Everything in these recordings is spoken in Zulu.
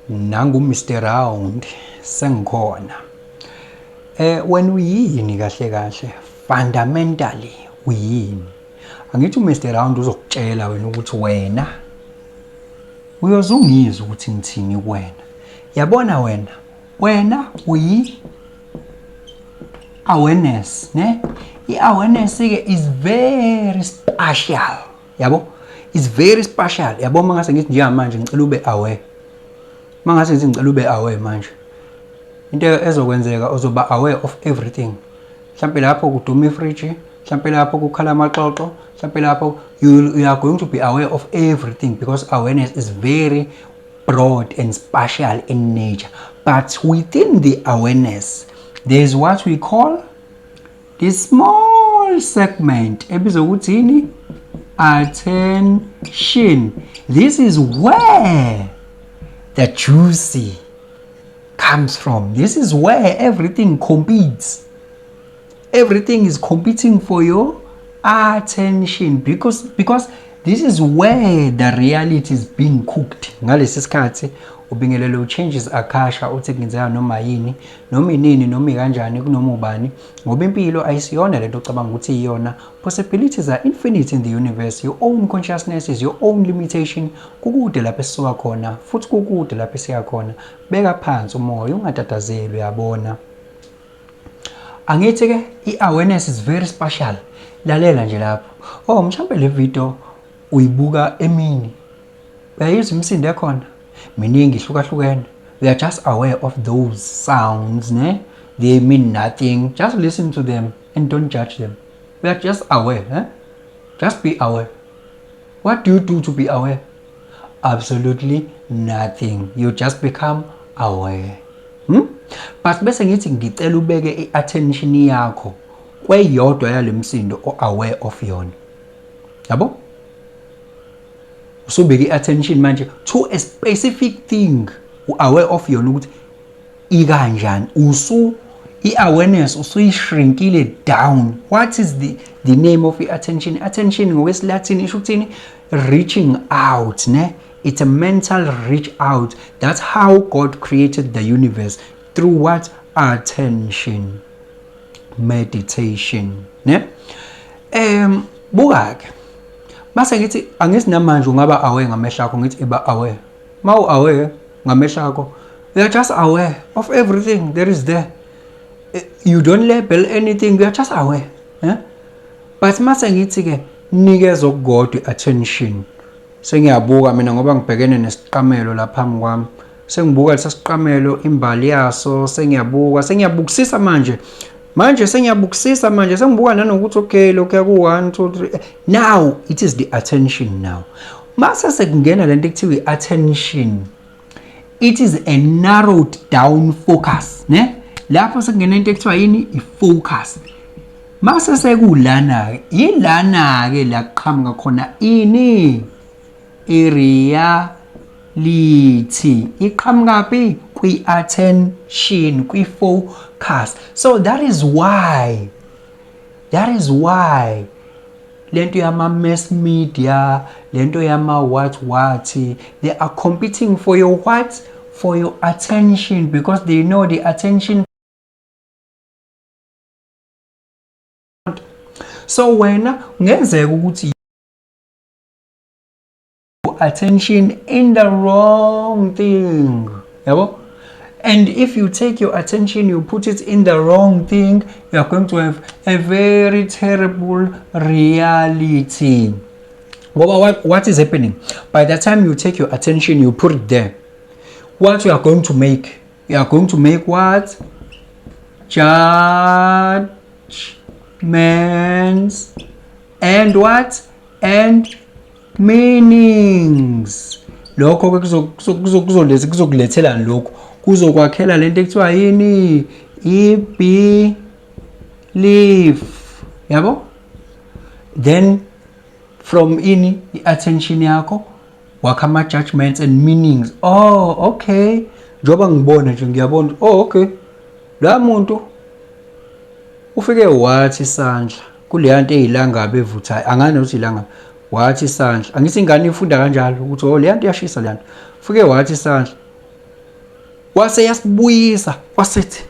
Nangu Mr Round sengikhona. Wena uyini kahle kahle? Fundamentally uyini? Angithi uMr Round uzokutshela wena ukuthi wena uyoze ungizwe ukuthi ngithini kuwena. Yabona wena, wena uyi awareness, ne? I-awareness ke is very spatial. Yabo? Is very spatial. Yabo mangase ngithi njengamanje ngicela ube aware. Mangase ngithi ngicela ube aware manje. Into ezokwenzeka uzoba aware of everything. Mhlampe lapho kuduma ifridge, mhlampe lapho kukhala amaxoxo, mhlampe lapho you are going to be aware of everything because awareness is very broad and spatial in nature. But within the awareness, there is what we call the small segment ebizwa ukuthi yini? Attention. This is where the juicy comes from. This is where everything competes. Everything is competing for your attention because this is where the reality is being cooked. Ngalesi sikhathi ubingelele uchanges akasha uthi kungenzeka noma yini, noma inini, noma ikanjani, kunoma ubani, ngoba impilo ayisiyona lento ocabanga ukuthi iyona. Possibilities are infinite in the universe. Your own consciousness is your own limitation. Kukude lapho esisuka khona futhi kukude lapho esiya khona. Beka phansi umoya, ungatatazeli, uyabona. Angithi ke i-awareness is very spatial. Lalela nje lapho. Oh, mhlambe le video uyibuka emini. Uyayizwa imisindo ekhona? Miningi, ihlukahlukene. We are just aware of those sounds, ne? They mean nothing. Just listen to them and don't judge them. We are just aware, eh? Just be aware. What do you do to be aware? Absolutely nothing. You just become aware. But bese ngithi ngicela ubeke i-attention yakho kweyodwa yale msindo o-aware of yona. Yabo? Usubeke i-attention manje to a specific thing u-aware of yona ukuthi ikanjani. Usu i-awareness usuyishrinkile down. What is the name of i-attention? Attention ngokwesiLatin isho ukuthini? Reaching out, ne? It's a mental reach out. That's how God created the universe. Through what? Attention. Meditation, ne? Buka ke. Mase ngithi angithi namanje ungaba aware ngamehlo akho, ngithi iba aware. Mawu aware ngamehlo akho, you are just aware of everything there is there. You don't label anything, you are just aware. Eh? But mase ngithi ke nikeza okukodwa attention. Sengiyabuka mina ngoba ngibhekene nesiqamelo lapha phambi kwami. Sengibuka lesa siqamelo, imbali yaso, sengiyabuka, sengiyabukisisa manje. Manje sengiyabukisisa manje, sengibuka nanokuthi okay, lokhu ku 1 2 3. Now it is the attention now. Mase sekungena lento ekuthiwa i-attention. It is a narrowed down focus, ne? Lapho sekungena into ekuthiwa yini? I-focus. Mase sekulana ke, yilana ke la kuqhamuka khona ini? I-reality. Iqhamuka phi? Kwi-attention, kwi-focus. So that is why lento yama mass media, lento yama what, they are competing for your what? For your attention, because they know the attention. So wena kungenzeka ukuthi attention in the wrong thing, yabo? And if you take your attention, you put it in the wrong thing, you are going to have a very terrible reality. Ngoba what is happening? By the time you take your attention, you put it there, what you are going to make? You are going to make what? Judgments and what? And meanings. Lokho ke kuzokulethelani lokho? Kuzokwakhela lento ekuthiwa yini? I-belief. Yabo? Then from ini i-attention yakho wakha ama-judgments and meanings. Oh, okay. Njengoba ngibona nje, ngiyabona, oh okay, la muntu ufike wathi isandla kuleya nto eyilangabi evuthayo, angani ukuthi ilangabi, wathi isandla. Angithi ingane ifunda kanjalo ukuthi oh leya nto iyashisa leya nto. Ufike wathi isandla. Wase yasibuyisa, wasithi,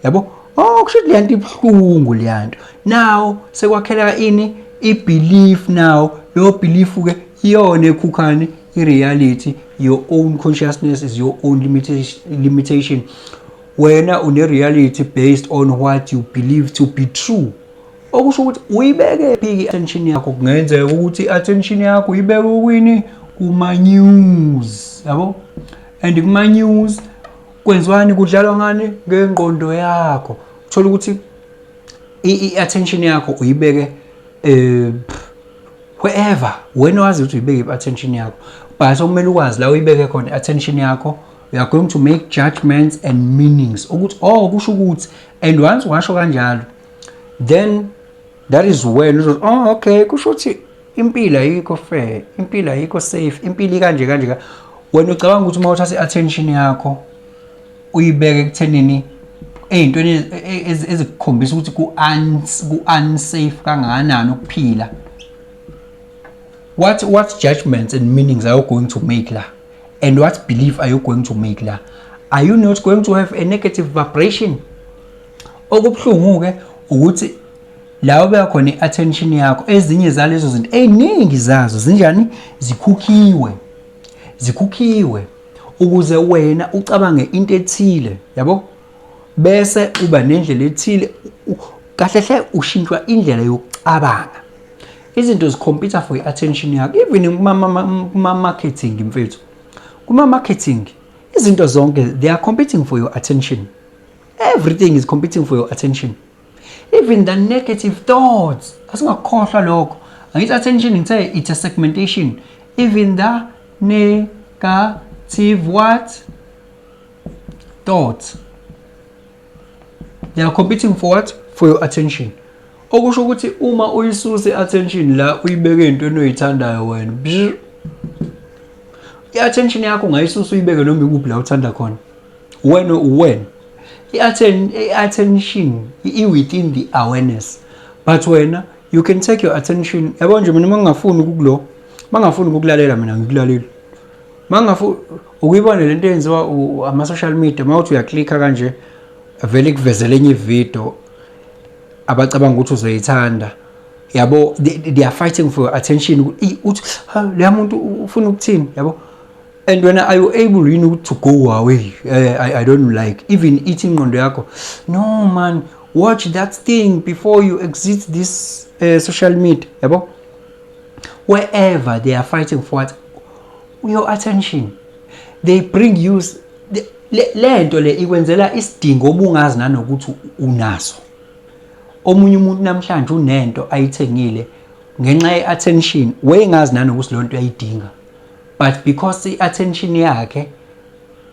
yabo, oh, kusho ukuthi leyanto ibuhlungu leyanto. Now sekwakheleka ini? I-belief. Now leyo belief ke iyona ekhukhani i-reality. Your own consciousness is your own limitation. Wena une-reality based on what you believe to be true, okusho ukuthi uyibeke phi i-attention yakho. Kungenzeka ukuthi i-attention yakho uyibeke kwini? Kuma-news, yabo. And kuma-news kwenziwani? Kudlalwa ngani? Ngengqondo yakho. Uthola ukuthi i-attention yakho uyibeke wherever wena wazi ukuthi uyibeke i-attention yakho, but okumele ukwazi la uyibeke khona i-attention yakho, you are going to make judgments and meanings ukuthi, oh, kusho ukuthi. And once washo kanjalo, then that is when uzothi, oh, okay, kusho ukuthi impilo ayikho fair, impilo ayikho safe, impilo ikanje kanje. Wena ucabanga ukuthi uma uthatha i-attention yakho uyibeke ekuthenini ey'ntweni ezikukhombisa ukuthi ku-unsafe kangakanani ukuphila, what judgments and meanings are you going to make la, and what belief are you going to make la? Are you not going to have a negative vibration? Okubuhlungu-ke ukuthi la ubeka khona i-attention yakho, ezinye zalezo zinto, ey'ningi zazo zinjani? Zikhukhiwe, zikhukhiwe ukuze wena ucabange into ethile, yabo, bese uba nendlela ethile. Kahle hle ushintshwa indlela yokucabanga. Izinto zi-compete for i-attention yakho, even kuma-marketing, mfethu. Kuma-marketing, izinto zonke, they are competing for your attention. Everything is competing for your attention, even the negative thoughts. Asingakhohlwa lokho. Angithi attention, ngithe it's a segmentation. Even the negative what? Thoughts, they are competing for what? For your attention. Okusho ukuthi uma uyisusa i-attention la, uyibeke entweni oyithandayo wena, bzz, i-attention yakho ungayisusa uyibeke noma ikuphi la uthanda khona wena. Wena i-attention i-within the awareness, but wena you can take your attention, yabo. Nje mina mangingafuni ukukulo, mangafuni ukukulalela mina, ngikulaleli. Mangafuni ukuyibona lento eyenziwa ama-social media, mawuthi uyaklikha kanje, vele ikuvezele enye ividiyo abacabanga ukuthi uzoyithanda, yabo. They are fighting for your attention. Uthi, "Ha, leya muntu ufuna ukuthini?" yabo. And wena, are you able yini to go away? I don't like even ithi ingqondo yakho, no man, watch that thing before you exit this social media, yabo. Wherever they are fighting for what? Your attention. They bring you le nto le ikwenzela isidingo obungazi nanokuthi unaso. Omunye umuntu namhlanje unento ayithengile ngenxa ye-attention, wayengazi nanokuthi leyo nto uyayidinga, but because i-attention yakhe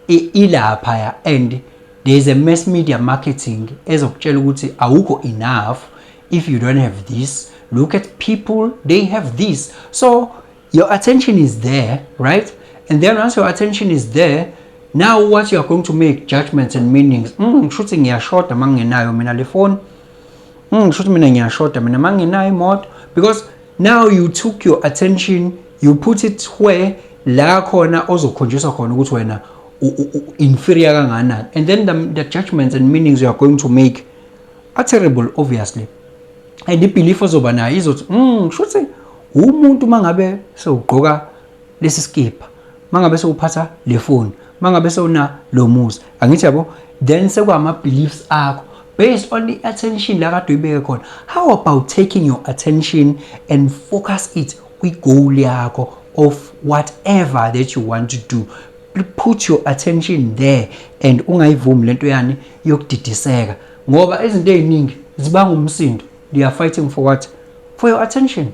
ilaphaya and there is a mass media marketing ezokutshela ukuthi awukho enough if you don't have this. Look at people, they have this. So your attention is there, right? And then once your attention is there, now what you are going to make? Judgments and meanings. Kusho ukuthi ngiyashoda uma ngingenayo mina le phone. Kusho ukuthi mina ngiyashoda mina uma ngingenayo imoto, because now you took your attention, you put it where la khona ozokhonjiswa khona ukuthi wena inferior kangakanani. And then the judgments and meanings you are going to make are terrible, obviously. And i-belief ozoba nayo izothi, kusho ukuthi umuntu mangabe sewugqoka lesi skipha, mangabe sewuphatha le phone, mangabe sewuna lo muzi, angithi yabo, then sekwama beliefs akho based on the attention la kade uyibeke khona. How about taking your attention and focus it kwi-goal yakho of whatever that you want to do? Put your attention there and ungayivumi lento yani yokudidiseka, ngoba izinto ey'ningi zibanga umsindo. They are fighting for what? For your attention.